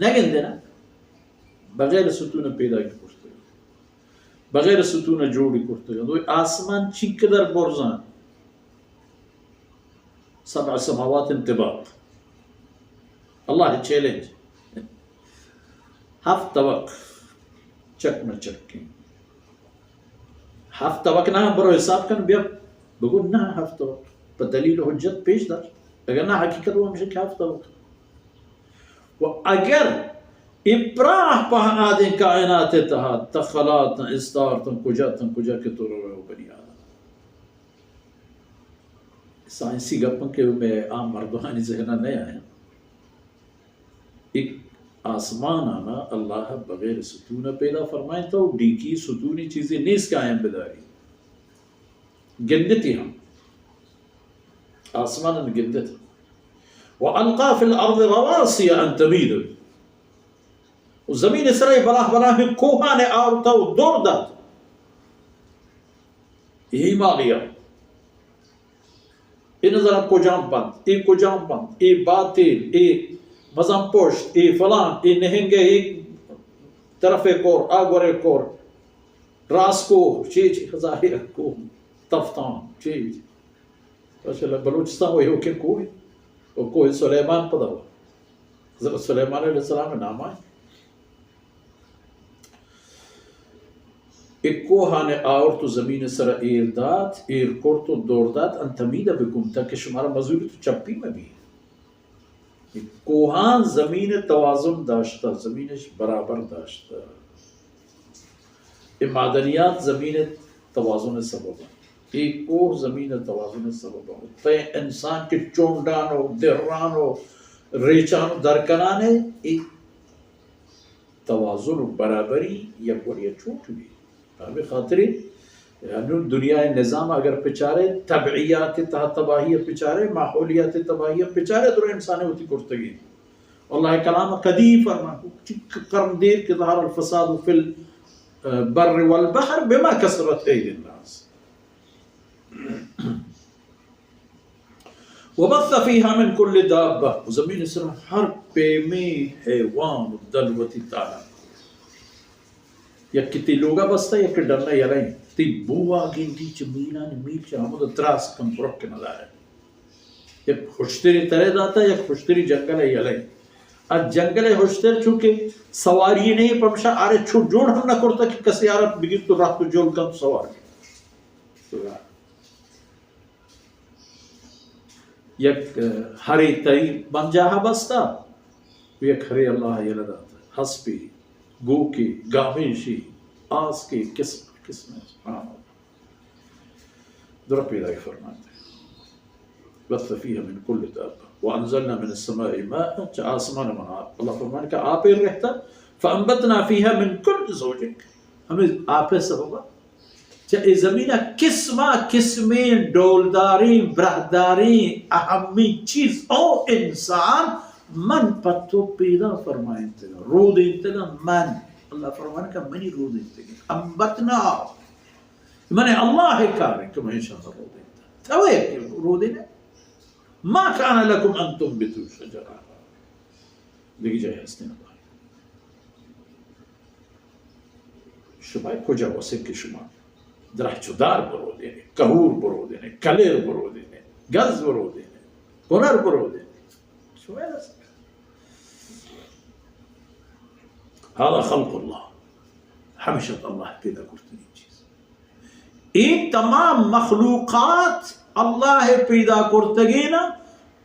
نہ گندے نا، بغیر ستون پیدا کرتگ، بغیر ستون جوڑ کرتگ۔ دوئیں آسمان چنکدر برزاں، سبع سماوات طباق۔ اللہ چیلنج۔ ہفت طبق، چک نہ چکیں۔ ہفت طبق نہ، برو حساب کن بیا، بگو نہ ہفت طبق۔ پہ دلیل و حجت پیش دار۔ اگر نہ، حقیقت وہ ہمیشہ کہ ہفت طبق۔ و اگر اے پراہ پہنادیں کائنات تہا تخلاتاں، استارتاں، کجاتاں، کجا کہ تو رو بنی آدم۔ سائنسی گپاں کہ مئے عام مردمانی ذہن ء نہ آیاں۔ ایک آسمان آنا اللہ بغیر ستون پیدا فرمائیں تو ڈیکی ستونی چیزیں نیست کہ آیاں بداری۔ گندتی ہم۔ آسمان گندت۔ و القا فی الارض رواسی ان تمید۔ و زمین سر بلاہ بلاہ کوہان آورتا و دور دات۔ یہی ماغیا۔ اے نظر کجام بند، اے کجام بند، اے باطل، اے مزن پشت، اے فلان، اے نہنگے، اے طرف کور، آ گورے کور، راس کوہ، چی چی، ہزاری کوہ، تفتان، چی چی۔ ماشاءاللہ، بلوچستان و ایوکیں کوہ، و کوہ سلیمان پدا و حضرت سلیمان علیہ السلام نام آئے۔ اے کوہان آورت و زمین سر ایر دات، ایر کرت و دور دات، ان تمید بکم، تاکہ شمارا مزوری تو چپی مبی۔ اے کوہان زمین توازن داشتہ، زمینش برابر داشتہ۔ اے معدنیات زمین توازن سبب انت۔ اے کوہ زمین توازن سبب انت۔ تئ انسان کہ چونڈان و دران و ریچان و درکنان ہے، اے توازن و برابری یک وڑی چوٹ بی۔ ہمے خاطر ہنون دنیا نظام اگر پچارے، طبعیات تہا تباہی پچارے، ماحولیات تباہی پچارے، درو انسان وتی کرتگی۔ اللہ کلام قدیم فرمان، چی قرن دیر کہ ظہر الفساد فی البر والبحر بما کسبت ایدی الناس۔ وبث فيها من كل دابة، و زمین سر ہر پیمیں حیوان و دلوتی تالان۔ یک کہ تی لوگا بستہ، یک کہ ڈنہ یلہ انت۔ تی بوا گندی چہ میلانی میل چہ ہمود تراس کم پرک نہ دارے۔ یک ہشتری ترے داتا، یک ہشتری جنگل یلہ انت۔ ا جنگل ہشتر چونکہ سواری نہیں، پمشا آرے چو جوڑ ہم نہ کرتا کہ کسی آرا بگیر تو راہ تو جول کن تو سوار۔ یک ہرے تئی بنجاہ بستا، یک ہرے اللہ یلہ داتا۔ ہسپی، گوکی، گامیشی، آسکی، قسم قسم، سبحان اللہ۔ در پیدا فرمائیت۔ بث فيها من كل دابة وأنزلنا من السماء ماء، چہ آسمان من آپ۔ اللہ فرمائیت کہ آپ رہتا، فأنبتنا فيها من كل زوج، ہمیں آپ سببا چہ اے زمین ء قسما قسمیں ڈولداریں، براہداریں، اہمیں چیز او انسان من پہ تو پیدا فرمائینتگ، رودینتگ من۔ اللہ فرمان کہ منی رودینتگ انبتنا۔ من اللہ کار کہ من شان رودینتگ۔ تو یک رودینے؟ ما كان لكم أن تنبتوا شجرها۔ دیگه جای هستین اللہ۔ شما کجا وسے کہ شما درہ چدار برو دینے، کہور برو دینے، کلیر برو دینے، گز برو دینے، کنر برو دینے۔ شما دست۔ هذا خلق الله۔ ہمیشہ اللہ پیدا کرتگیں چیز۔ اے تمام مخلوقات اللہ پیدا کرتگین،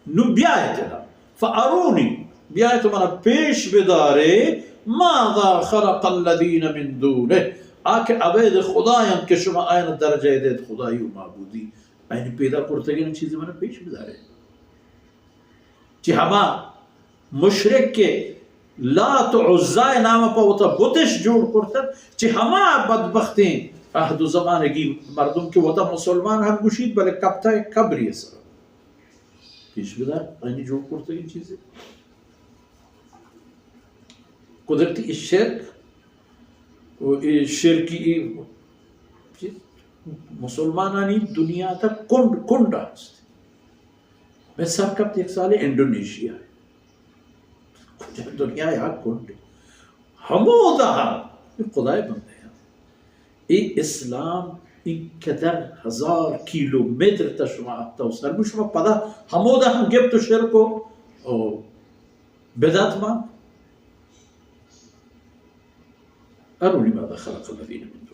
نو بیایت ادا، فارونی، بیایت منا پیش بدارے، ماذا خلق الذین من دونه، آ کہ ابید خدایان کہ شما آیان درجہ دیت خدایی و معبودی، آیانی پیدا کرتگین چیزی منا پیش بدارے۔ چہ ہما مشرک کہ لات و عزا نام پہ وتا بتش جوڑ کرتگ، چہ ہما بدبختیں عہد و زمانگی مردم کہ وتا مسلمان ہم گوشیت، بلے کپتہ قبری سر۔ پیش بدار، آنی جوڑ کرتگیں چیزے۔ قدرتی اے شرک و اے شرکی اے چیز مسلمانانی دنیا تا کنڈ، کنڈ است۔ من سر کپت یک سالے انڈونیشیا ء۔ دنیا ءِ ہر کنڈ، ہمودا ہم اے خدائے بندہ اے اسلام اینقدر ہزار کیلومتر تا شما اتو سر، شما پدا ہمودا ہم گپت و شرک و، و بدعت مان. ارونی ماذا خلق الذین من